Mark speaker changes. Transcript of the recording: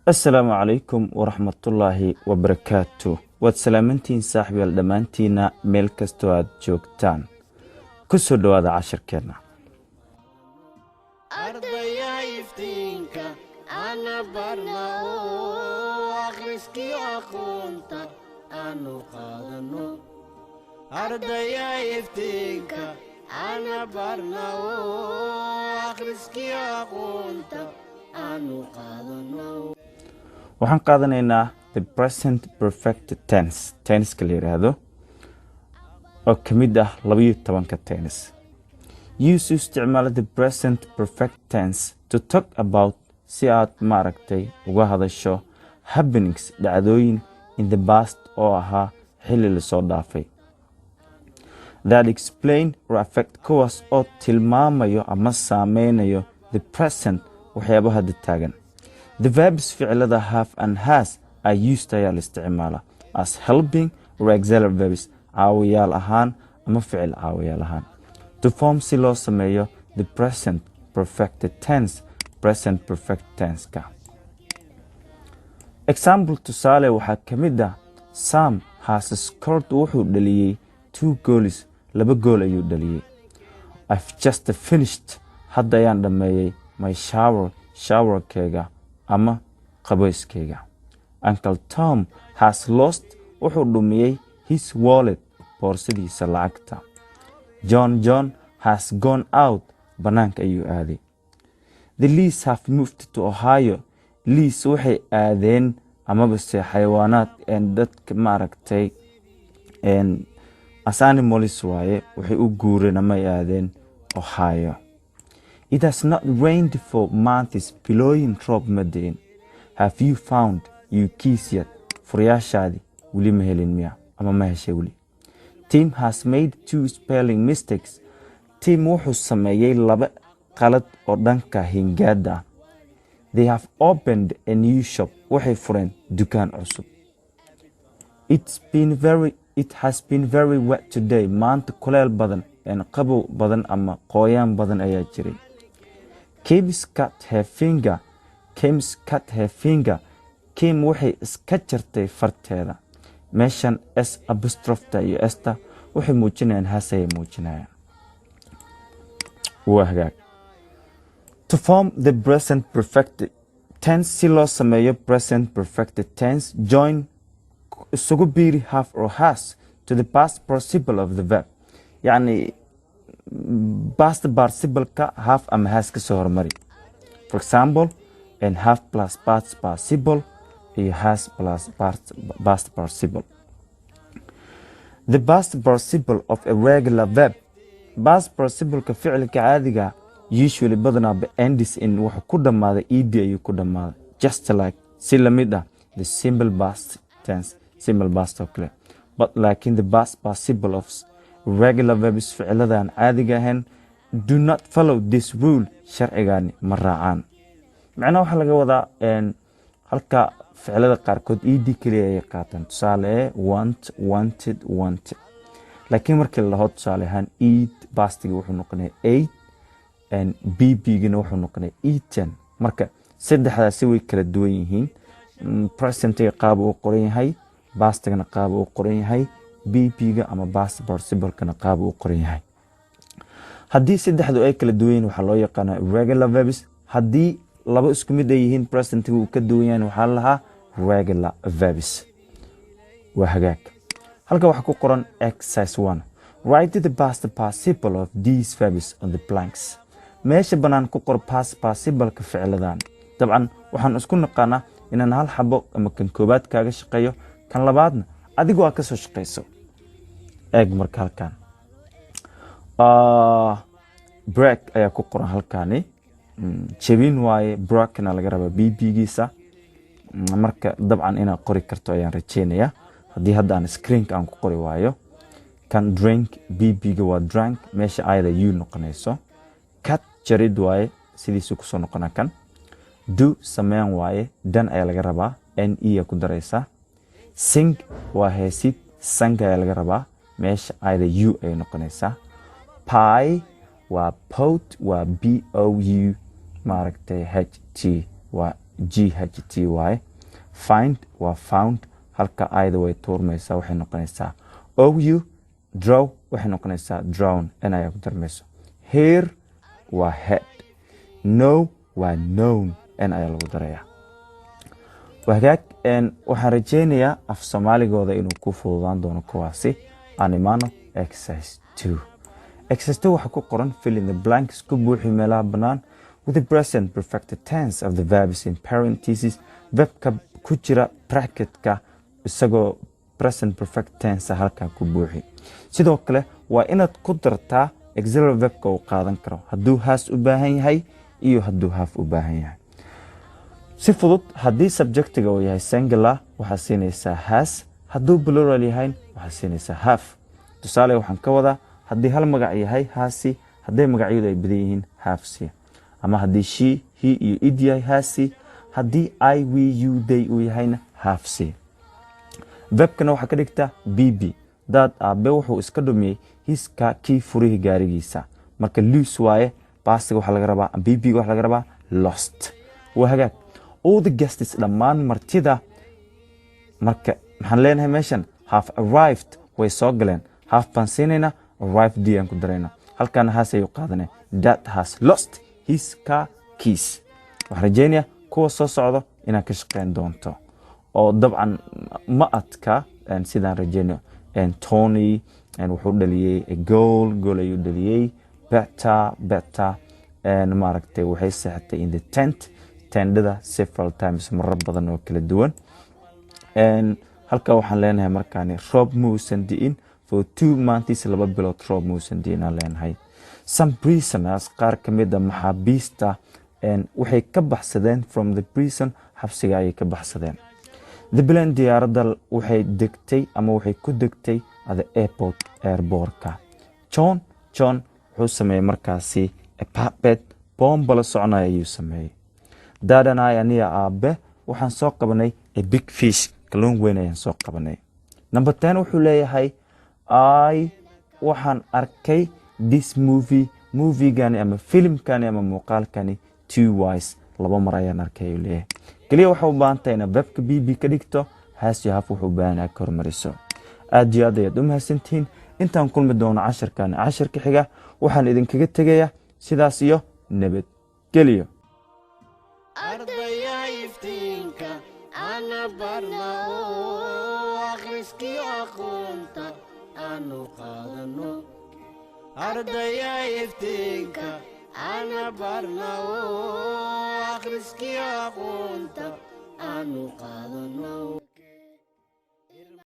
Speaker 1: Assalaamu calaykum waraxmatullaahi wabarakaatu. Waad salaamantihiin, saaxiibyaal, dhammaantiina meel kastoo aad joogtaan. Ku soo dhowaada cashirkeenna.
Speaker 2: Ardaya iftiinka ana barna oo akhriskii aqoonta aanu qaadano. Ardaya iftiinka ana barna oo akhriskii aqoonta aanu qaadano.
Speaker 1: Waxaan qaadanaynaa the present perfect tense, tense-ka la yidhaahdo oo ka mid ah 12-ka tense. Use, isticmaala, the present perfect tense to talk about, si aad maaragtay uga hadasho, happenings, dhacdooyin, in the past, oo ahaa xilli lasoo dhaafay, that explain or affect, kuwaas oo tilmaamayo ama saameynayo, the present, waxyaaba hadda taagan. The verbs, ficilada, have and has are used, ayaa la isticmaala, as helping or auxiliary verbs, caawiyaal ahaan ama ficil caawiyaal ahaan, to form, si loo sameeyo, the present perfect tense, present perfect tense-ka. Example, tusaale, waxaa ka mid ah: Sam has scored, wuxuu dhaliyey, two goals, laba gool ayuu dhaliyey. I've just finished, hadda ayaan dhammeeyey, my shower, showerkeyga ama qabayskeyga. Uncle Tom has lost, wuxuu dhumiyey, his wallet, boorsadiisa lacagta. John, John, has gone out, bannaanka ayuu aaday. The Lees have moved to Ohio. Lees waxay aadeen, amaba se xayawaanaad dadka maaragtay as animals waaye, waxay u guureen ama ay aadeen Ohio. It has not rained for months, bilooyin roob ma di'in. Have you found your keys yet? Furayaashaadii weli ma helin miya ama ma heshay weli? Tim has made two spelling mistakes. Tim wuxuu sameeyey laba qalad oo dhanka hingaada ah. They have opened a new shop, waxay fureen dukaan cusub. It has been very wet today. Maanta kuleel badan, qabow badan ama qooyaan badan ayaa jiray. Kim's cut her finger. Kim's cut her finger. Kim waxay iska jartay farteeda. Meeshan s apostrophe-ta iyo s-ta waxay muujinayaan has ayay muujinayaan. Waa hagaag. To form the present perfect tense, si loo sameeyo present perfect tense, join, isugu biiri, have or has to the past participle of the verb. Yacni past participle-ka have ama has ka soo hormari. For example, and have plus past participle iyo has plus past participle. The past participle of a regular verb, past participle-ka ficilka caadiga, usually, badanaaba, ends in, wuxuu ku dhammaaday, ed ayuu ku dhammaaday, just like, si lamid ah, the simple past tense, simple past oo kale. But, laakiin, the past participle of regular verbs, ficiladan caadiga ahayn, do not follow this rule, sharcigani ma raacaan. Macnaha waxaa laga wadaa halka ficilada qaarkood ed keliya ayay qaataan, tusaale want, wanted, wanted, laakiin markii la dhaho tusaale ahaan eat, past-iga wuxuu noqonaya ate, pp-gina wuxuu noqonaya eaten. Marka saddexdaasi way kala duwan yihiin. Present-iga qaab uu qoran yahay, past-igana qaab uu qoran yahay, pp-ga ama past participle-kana qaab uu qoran yahay. Haddii saddexdu ay kala duwan yihiin, waxaa loo yaqaanaa irregular verbs. Haddii laba isku mid ay yihiin, present-iga uu ka duwan yahay, waxaa la lahaa regular verbs. Waa hagaag. Halka waxaa ku qoran exercise 1: Write the past participle of these verbs on the blanks. Meesha bannaan ku qor past participle-ka ficiladan. Dabcan waxaan isku naqaanaa inaan hal xabo ama kan koobaad kaaga shaqeeyo, kan labaadna adigu aa ka soo shaqeyso. Eeg marka halkan, break ayaa ku qoran halkaani. Jebin waaye, broken-na laga rabaa pp-giisa. Marka dabcan inaad qori karto ayaan rajeynaya haddii hadda aan screen-ka aan ku qori waayo. Kan drink, pp-ga waa drank, meesha ayada u noqonayso. Cut, jarid waaye, sidiisu kusoo noqona. Kan do, sameyn waaye, done ayaa laga rabaa, n e a ku daraysaa. Sing waa heesid, sung ayaa laga rabaa, meesha ayada u ayay noqonaysaa. Buy waa bought, waa b o u maaragtay h t waa. g h t waaye. Find waa found, halka ayda way tuurmaysaa, waxay noqonaysaa o u. Draw waxay noqonaysaa drawn, n ayaa ku darmayso. Hear waa heard. Know waa known, n ayaa lagu darayaa. Hagaag, waxaan rajeynayaa af Soomaaligooda inuu ku fududaan doono kuwaasi. Aan imaano exercise 2. Exercise 2 waxaa ku qoran: "Fill in the blanks," ku buuxi meelaha bannaan, "with the present perfect tense of the verbs in parentheses," verbka ku jira bracketka isagoo present perfect tense halkan ku buuxi. Sidoo kale waa inaad ku dartaa auxiliary verbka uu qaadan karo, hadduu has u baahan yahay iyo hadduu have u baahan yahay. Si fudud, haddii subjectiga uu yahay singular, waxaad siinaysaa has. Hadduu plural yahay, waxaad siinaysaa have. Tusaale, waxaan ka wadaa, haddii hal magac yahay, has. Hadday magacyadu ay badan yihiin, have. Ama haddii she, he iyo it yahay, has. Haddii I, we, you, they uu yahayna, have. Verbkana waxaa ka dhigtaa pp. Dad aabe wuxuu iska dhumiyey his car key, furihii gaarigiisa. Marka lose waaye pastiga waxaa laga rabaa, pp waxaa laga rabaa lost. Waa hagaag. All the guests, dhammaan martida. Marka maxaan leenahay meeshan? Have arrived, way soo galeen. Have baan siinaynaa, arrived d aan ku darayna. Halkaana has ayuu qaadanay. Dad has lost his car keys. Waxaan rajeynayaa kuwa soo socdo inaad ka shaqeyn doonto, oo dabcan ma adka sidaan rajeynayo. Tony wuxuu dhaliyey goal, goal ayuu dhaliyey. Better, better, maaragtay, waxay seexatay in the tent, tendada, several times, marar badan oo kala duwan. Halka waxaan leenahay markaani roob muusan di'in for 2 months, 2 bilood roob muusan di'in aan leenahay. Some prisoners, qaar ka mid a maxaabiista, waxay ka baxsadeen from the prison, xabsiga ayay ka baxsadeen. The plane, diyaaradda, waxay degtay ama waxay ku degtay at the airport, airportka. John, John wuxuu sameeyey markaasi a puppet, boombalo soconaya ayuu sameeyey. Dad and I, aniga aabe, waxaan soo qabanay a big fish, kalluun weyn ayaan soo qabanay. Number 10 wuxuu leeyahay: I, waxaan arkay, this movie, moviegani ama filimkani ama muuqaalkani, twice, laba mar ayaan arkay ayuu leeyahay. Keliya waxaa u baahan tahay inaad verbka pp ka dhigto, has iyo have wuxuu u baahan yahay ka hormariso. Aad iyo aad ayaad u mahadsantihiin. Intaan kulmi doono casharkan casharka xiga, waxaan idinkaga tegayaa sidaas iyo nabadgeliyo.
Speaker 2: Ardaya iftiinka ana barna oo akhriskii aqoonta aanu qaadano. Ardaya iftiinka ana barna oo akhriskii aqoonta aanu qaadano.